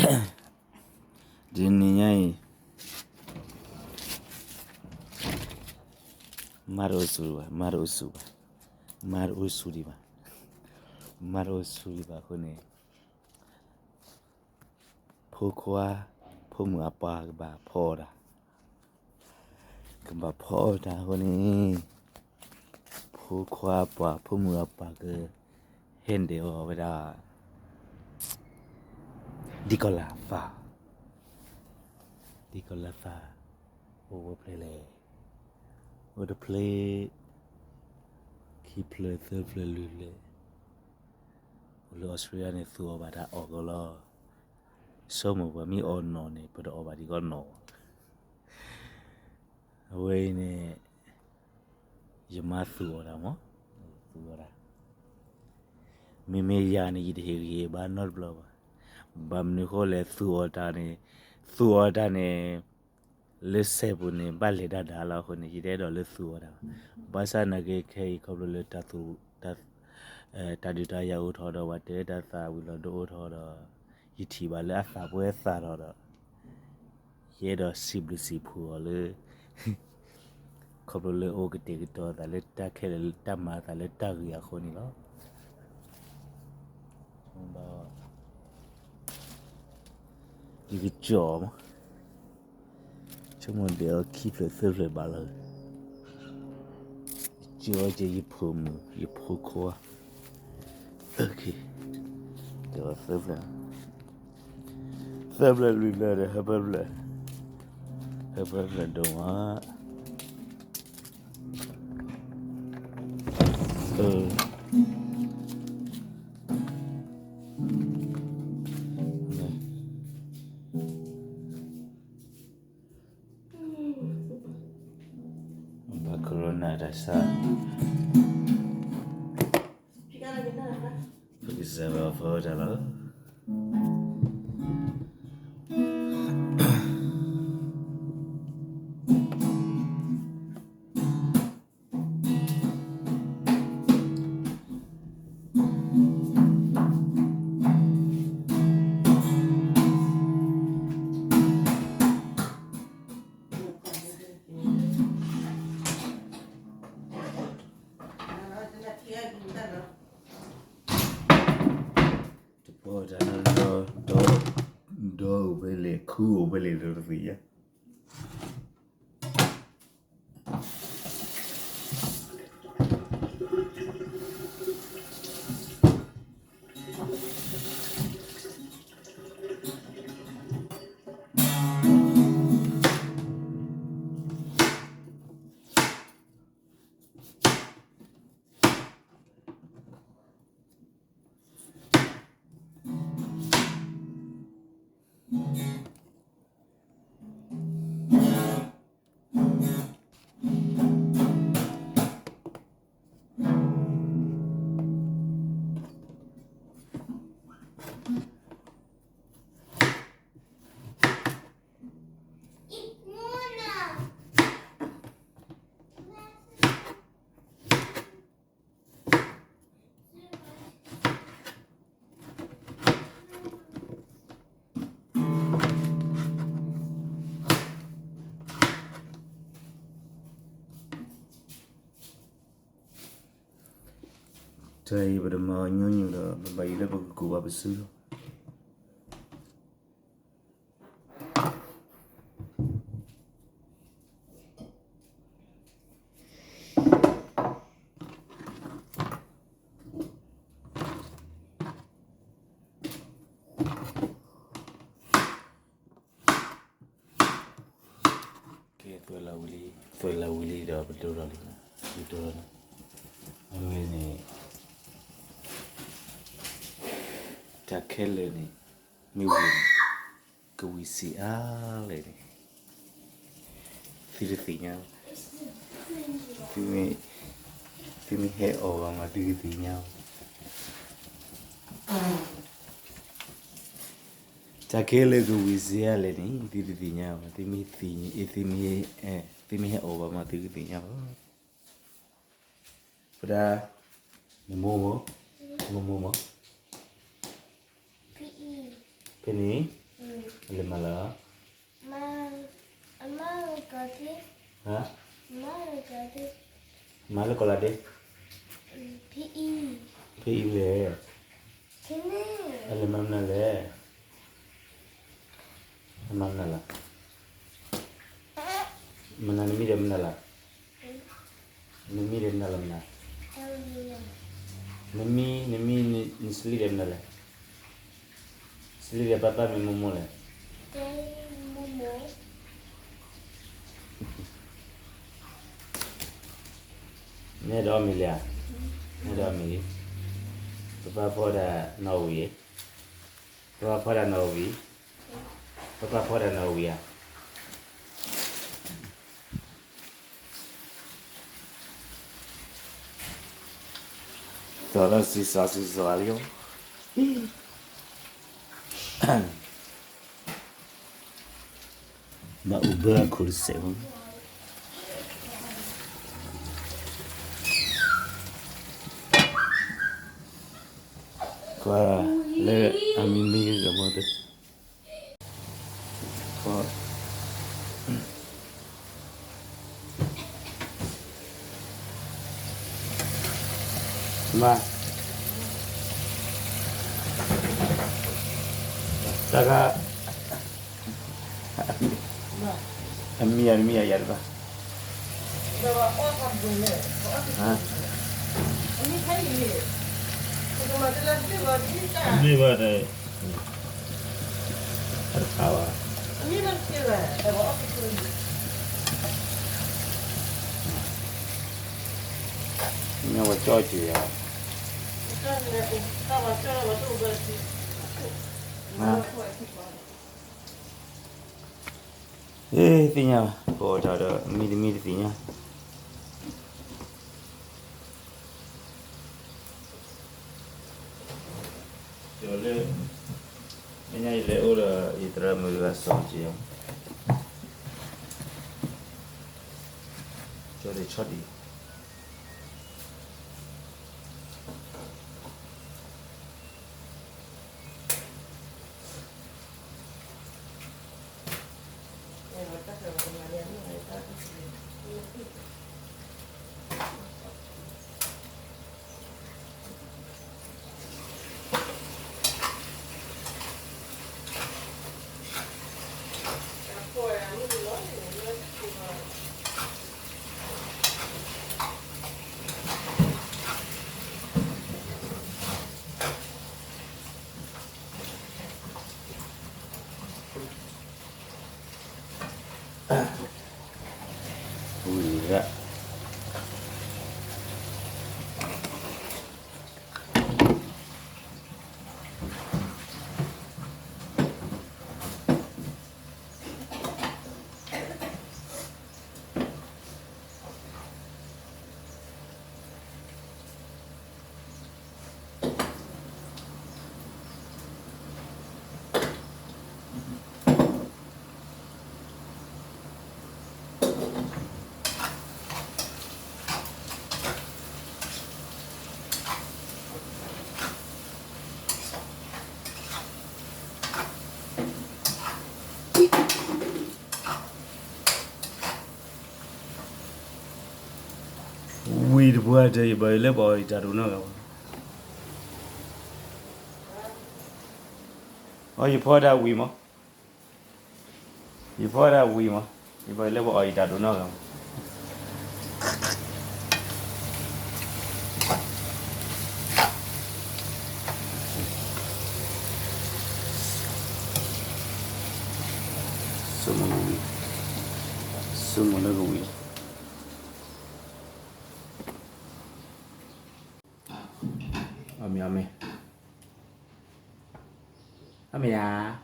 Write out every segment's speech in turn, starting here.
တနံၤညါအံၤ မါတအိၣ်ဆူၣ်ဘၣ်, မါတအိၣ်ဆူၣ်ဘၣ်, မါတအိၣ်ဆူၣ်ဒံးဘၣ်, မါတအိၣ်ဆူၣ်ဒံးဘၣ်အဃိန့ၣ် ဖိခွါ ဖိမုၣ်အပှၤကဘၣ်ဖီအီၣ်တၢ်, ကဘၣ်ဖီအီၣ်တၢ်အဃိန့ၣ် ဖိခွါအပှၤ ဖိမုၣ်အပှၤက ဟဲဒဲးအီၣ်ဝဲဒၣ် ဒံကီၢ်လၢ်သၣ်, ဒံကီၢ်လၢ်သၣ် အိၣ်ဝဲဖျဲၣ်လဲၣ်, အိၣ်တဖျၢၣ် ခံဖျၢၣ်သၢဖျၢၣ်လွံၢ်ဖျၢၣ်, အိၣ်လၢအီစထြ့လယါန့ၣ် သူၣ်အီၣ်ဘၣ်တၢ်အီၣ်ကီးလီၤ. ဆိကမိၣ်ပှၤမ့ၢ်အီၣ်နီၣ်န့ၣ် ပတအီၣ်ဘၣ်ဒံးကီးနီၣ်ဘၣ်. အဝဲအံၤန့ၣ် ယမါသူၣ်အီၣ်တၢ်မး, သူၣ်အီၣ်တၢ်, မ့မ့ၢ်ယၤန့ၣ် ယတဟ့ၣ်ဂံၢ်ဟ့ၣ်ဘါနီတဘျီဘၣ်. ဘၣ်မနုၤအဃိလဲၣ် သူၣ်အီၣ်တၢ်န့ၣ်, သူၣ်အီၣ်တၢ်န့ၣ် လၢစဲပူၤန့ၣ် ဘၣ်လဲၤဒၣ်ဒၣ်လီၤအဃိန့ၣ် ယတအဲၣ်ဒိးလၢသူၣ်အီၣ်တၢ်ဘၣ်. ဘၣ်ဆၣ်နာ်က့ခဲအံၤ ခီဖျိလၢတၢ်သူၣ်, တၢ်ဒုးတၢ်ယၤအိၣ်ထီၣ်ဒီး ပှၤတဲတၢ်သးဝံၤလီၤဒိအိၣ်ထီၣ်ဒီး ယထံၣ်ဘၣ်လၢအသးပှဲၤသးထီၣ်ဒီး ယအဲၣ်ဒိးစံးဘျုးစံးဖှိၣ်အီၤလၢ ခီဖျိလၢအိၣ်ကတဲာ်ကတီၤသးလၢတၢ်ခဲလၢာ် တၢ်မၤသးလၢတၢ်ဂ့ၤအဃိန့ၣ်လီၤ. ယကကၠီၣ်မး, ဆိကမိၣ်ဒဲးအီၤခံဖျၢၣ်သၢဖျၢၣ်ဘၣ်လီၤ. ကၠီၣ်က့ၤယဖိမုၣ် ယဖိခွါ, ကဲသၢဖျၢၣ်, သၢဖျၢၣ်လွံၢ်ဖျၢၣ်ဒီး ဟၢဖၢဖျၢၣ်, ဟၢဖၢဖျၢၣ်ဒိၣ်မး. ဘၣ် Corona တၢ်ဆါ, ပကစၢ်ဘၣ်ဖီတၢ်လီၤ. တပီၢ်တၢ်လၢ ဒီအိၣ်ဖဲလဲၣ် ခူအိၣ်ဖဲလဲၣ်ဒီးတသ့ၣ်ညါ. တၢ်အံၤပတမၤအီၤညီညီဒီး ပဘၣ်အံၤလၢပကကူးဘၣ်ပစုလီၤ. ကဲ သွဲၣ်လီၤဝံၤလံ, သွဲၣ်လီၤဝံၤလံဒီး ပဒိၣ်ထီၣ်လံ, ပဒိၣ်ထီၣ်လံ. အဝဲန့ၣ် တၢ်ခဲလၢာ်န့ၣ် မ့ၢ်ဝံၤန့ၣ် ကဝံၤစ့အါလဲၣ်န့ၣ် သုတသ့ၣ်ညါဘၣ်. သုမ့ၢ်, သုမ့ၢ်ဟဲအီၣ်ဘၣ်မး သုကသ့ၣ်ညါဘၣ်. တၢ်ခဲလၢာ်ကဝံၤစ့အါလဲၣ်န့ၣ် သုတသ့ၣ်ညါဘၣ်. သုမ့ၢ်သ့ၣ်, သုမ့ၢ်, သုမ့ၢ်ဟဲအီၣ်ဘၣ်မး သုကသ့ၣ်ညါဘၣ်. ပဒၣ်, နမိၢ်မး, မိၢ်မိၢ်မး, ဖဲန့ၣ် လဲၤမၤလၢ မၤလၢကီၢ်လၢဒ့ ဖဲအံၤလဲၣ်, အလဲၤမၤမနုၤလဲၣ်, မၤမနုၤလီၤ, မနုၤနမံၤဒီးမနုၤလီၤ, နမံၤဒီးမနုၤလီၤမနုၤ, နမံၤ နမံၤ န sleep ဒီးမနုၤလဲၣ်, sleep ဒီးပၢ်ပၢ်မံၤမိၢ်မိၢ်လဲၣ် နအဲၣ်ဒိးအီၣ်မ့ၤလံဧါ, နအဲၣ်ဒိးအီၣ်မ့ၤလံ, ပပၢ်ဖီဒၣ်နီၣ်ဝံၤ, ပပၢ်ဖီဒၣ်နီၣ်ဝံၤ, ပပၢ်ဖီဒၣ်နီၣ်ဝံၤဧါ. စီၤလၢစံစီစံစီလံ, ဘၣ်အူဘၢအခိၣ်တစဲးဖိ, ကွၢ်လၢအမံမံဂ့ၤဂ့ၤမ့ၢ်တ မါ, တၢ်ခါ, အမံၤယၤတမံၤယၤယၤတဘၣ်, မ့ၢ်ဘၣ်တၢ် တခါဘၣ်, မ့ၢ်ဝဲကၠီက့ၤယၤ, သ့ၣ်ညါ, ပအိၣ်တၢ်ဒီး မံတမံတသ့ၣ်ညါ ကၠီလၢ, သ့ၣ်ညါယလဲၤအိၣ်ဒီး ယသရၣ်မုၣ်တဂၤစီၤက့ၤယၤ, ကၠီလၢဆီဒံး ဝံၤဒၣ် ဝံၤတပှၢ်တၢၢ် ယဘၣ်ယလဲၤပအီၣ်ယတၢ်ဒိးနီၢ်ဂၤဘၣ်, အီ ယဖီဒၣ်ဝံၤမး, ယဖီဒၣ်ဝံၤမး, ယဘၣ်ယလဲၤပအီၣ်ယတၢ်ဒိးနီၢ်ဂၤမး. ဆိကမိၣ်လၢကဝံၤ, ဆိကမိၣ်လၢကဝံၤ, အမ့ၢ်, အမ့ၢ်, အမ့ၢ်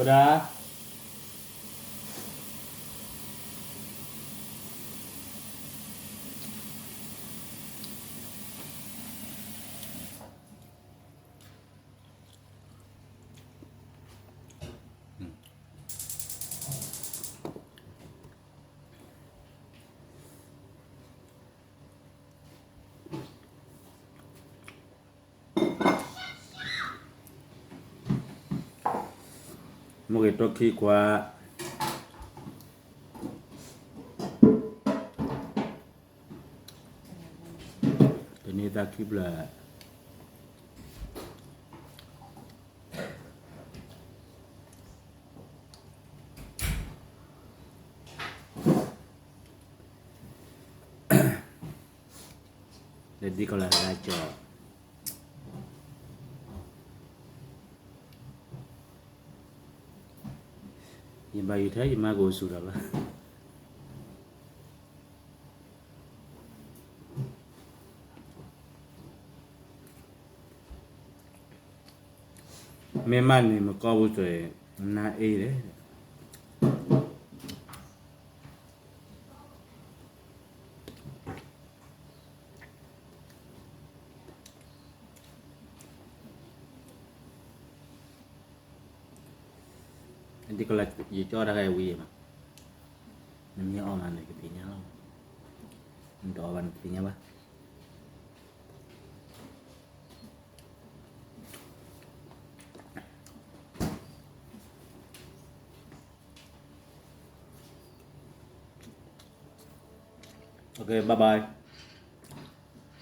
ဧါ. မိၢ်ဂ့ၤတီခံခွါ, တနံၤသးခံဖျၢၣ်, လၢဒ်ကီးလၢဂၤကၠီ, ယဘၣ်ယုာ်ထဲယမါကအိၣ်ဆူၣ်ထီၣ်လီၤ. မ့ၢ်မးန့ၣ် မကီၢ်ပူၤစ့ၢ် နါအ့ၣ်လဲၣ်. ဒ်ကီးလၢယကၠီတၢ်ဂၤဝံၤမး, နမ့ၢ်အီၣ်မးန့ၣ်ကသ့ၣ်ညါလီၤ, နတအီၣ်ဘၣ်န့ၣ်တသ့ၣ်ညါဘၣ်. Okay, bye bye.